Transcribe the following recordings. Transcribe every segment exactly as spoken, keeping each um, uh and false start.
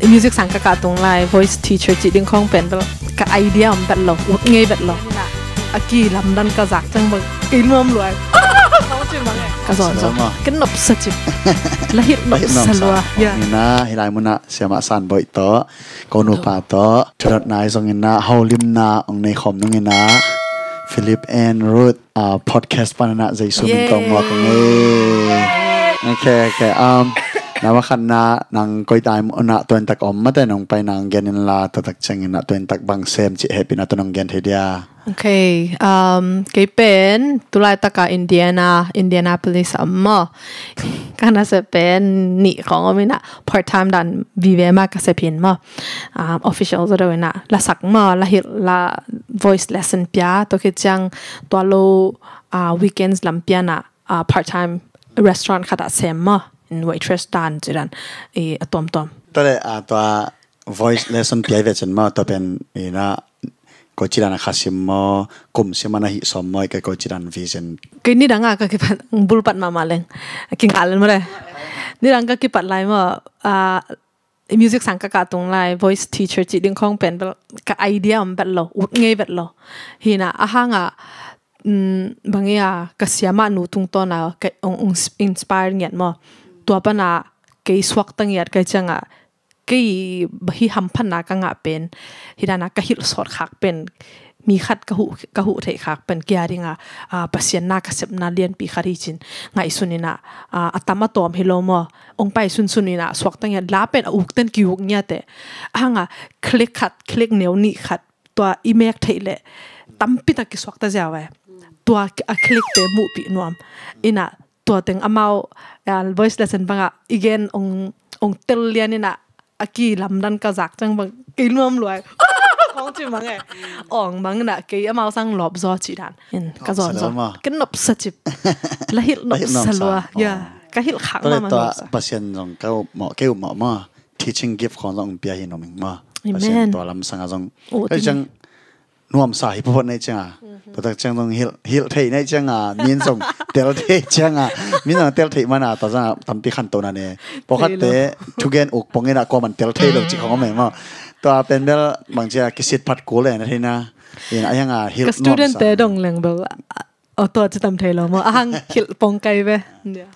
Music sang ka kah tung lai, voice teacher cih ding khawng pen bel ka idea om bet lo, ut ngei bet lo. A kilamdan ka zak ciang bang kei nuam luai. Ka zawn zawn. Ka nopsa cip. La hilh nopsa lua. Ya. Ina, hih lai munah Siamah San Boih tawh, ko nupa tawh, thudot nai zong ina, holimna ong nei khawm nung ina, Philip and Ruth, ah, podcast pan ina Jesu min ko ngawk ung e. Ok, ok. Um, na ma khatna nang koi tai ina tuan tak om mate nong pai nang gen in la, tua tak ciang ina tuan tak bang sem cih hehpihna tawh nong gen thei dia. Ok, um, kei pen tulai taka Indiana, Indianapolis a om maw. Ka nasep pen nih khawng om ina, part time dan vive ma ka sep hin maw. Um, official zaw deuh ina, la sak maw, la hilh, la voice lesson pia, tua khit ciang tua lo, uh, weekends lam piana, uh, part time restaurant khat ah sem maw, in waitress dan ci dan, i, a tuamtuam. Tua le, uh, tua voice lesson pia i ve cin maw, tua pen ina, koici dan a kha sim maw, kum sim a na hih sawm maw, i ka koici dan vision. Kei nidang a ka kipat, bulpat mahmah leng. Kingal maw le. Nidang ka kipat lai maw, ah, music sang ka kah tung lai, voice teacher cih ding khawng pen bel ka idea om bet lo, ut ngei bet lo. Hina, a hanga, mm, bang ia, ka siamah nu tungtawna, ka ong, ong inspire ngiat maw. Tua pana, kei suakta ngiat, kei cianga, kei hi hamphatna ka ngah pen, hi dana ka hilh sawt khak pen, mi khat ka huh, ka huh theih khak pen, kia dinga, ah, Pasian na ka sepna lianpi khat hi cin, ngaihsun ina, ah, a tam a tawm hi lo maw, ong pai sunsun ina, suakta ngiat, la pen a uk ten ki uk ngiat e. A hanga, click khat, click neu nih khat, tua i mek theih leh, tampi tak ki suakta ziau e. Tua a click te muhpih nuam. Ina, tua teng amau, ah, voice lesson banga, i gen ong, ong tel lian ina, a kilamdan ka zak ciang bang kei nuam luai. Khawng ci mang e. Ong mang ina kei amau sang lawp zaw ci dan. In, ka zawn zawn. Ka nopsa cip. La hilh nopsa lua. Ya. Ka hilh khak ma ma nopsa. Pasian zong ka up mawh, kei up mawh maw. Teaching gift khawng zong pia hi nuam ing maw. Pasian tua lam sanga zong. Kei ciang nuamsa hi photphot nei cianga. Tua tak ciang zong hilh, hilh thei nei cianga, min zong tel thei cianga, min zong tel thei mana, tua zanga tampi khantohna ne. Pawlkhatte thugen uk pong ina kuaman tel thei lo cih khawng om e maw. Tua pen bel bang cia kisit phat kul e na theina. Ina a hianga hilh nuamsa. Ka student te dong leng bel, a, tua ci tam thei lo maw. A hang hilh pong kai ve.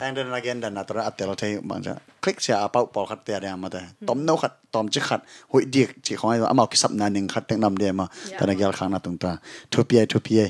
Tang den a gen dan na tua a tel thei bang cia. Click cia a pauh pawlkhatte a deng mate. Tom no khat, tom cik khat, huih dik cih khawng ai, amau kisapna ning khat tek nam dia maw. Tana gial khakna tung ta. Thupi ai, thupi ai.